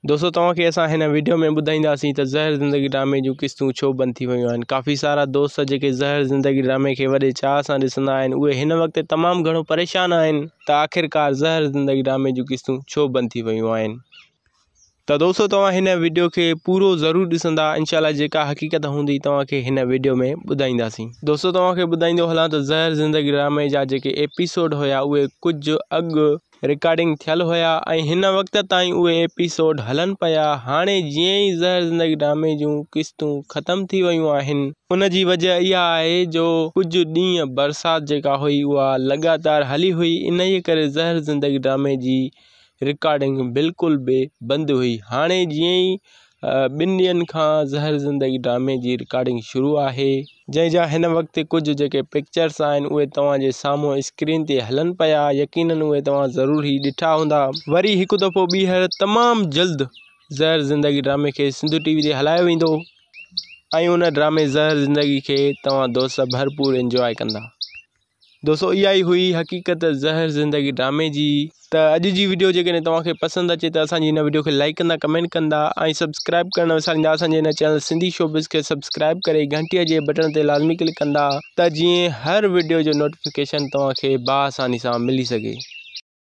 دوستو توهان کي اسان هن وڊيو ۾ ٻڌائينداسين ته زهر زندگي ڊرامي جون قسطون ڇو بند ٿي ويون آهن. ڪافي سارا دوست جيڪي زهر زندگي ڊرامي کي وڏي چاهه سان ڏسندا آهن اهي هن وقت تمام گهڻو پريشان آهن ته آخرڪار زهر زندگي ڊرامي جون قسطون ڇو بند ٿي ويون آهن. ته دوستو توهان هن وڊيو کي پورو ضرور ڏسندا انشاء الله جيڪا حقيقت هوندي توهان کي هن وڊيو ۾ ٻڌائينداسين. دوستو توهان کي ٻڌائيندو هلان ته زهر زندگي ڊرامي جا جيڪي ايپيسوڊ هيا اهي ڪجهه اڳ رڪارڊنگ ٿيل هيا ۽ هن وقت تائين اهي ايپيسوڊ هلن پيا هاڻي جيئن ئي زهر زندگي ڊرامي جون قسطون ختم ٿي ويون آهن ان جي وجه اها آهي جو ڪجهه ڏينهن برسات جيڪا هئي اها لڳاتار هلي هئي انهيء ڪري زهر زندگي ڊرامي جي رڪارڊنگ بلڪل به بند هئي هاڻي جيئن ئي ٻن ڏينهن کان زهر زندگي ڊرامي جي رڪارڊنگ شروع آهي. جنهن جا هن وقت ڪجهه جيڪي پڪچرس آهن اهي توهان جي سامهون اسڪرين تي هلن پيا يقينن اهي توهان ضرور ئي ڏٺا هوندا. وري هڪ دفعو ٻيهر تمام جلد زهر زندگي ڊرامي کي سنڌو ٽي وي تي هلايو ويندو ۽ ان ڊرامي زهر زندگي کي توهان دوست ڀرپور انجواء ڪندا. دوستو اها ئي هئي حقيقت زهر زندگي ڊرامي جي. ته اڄ جي وڊيو جيڪڏهن توهان کي پسند اچي ته اسان جي هن وڊيو کي لائيڪ ڪندا ڪمينٽ ڪندا ۽ سبسڪرائب ڪرڻ نه وساريندا اسان جي هن چينل سنڌي شوبز کي سبسڪرائب ڪري گهنٽي جي بٽڻ تي لازمي ڪلڪ ڪندا ته جيئن هر وڊيو جو نوٽيفڪيشن توهان کي باآساني سان ملي سگهي.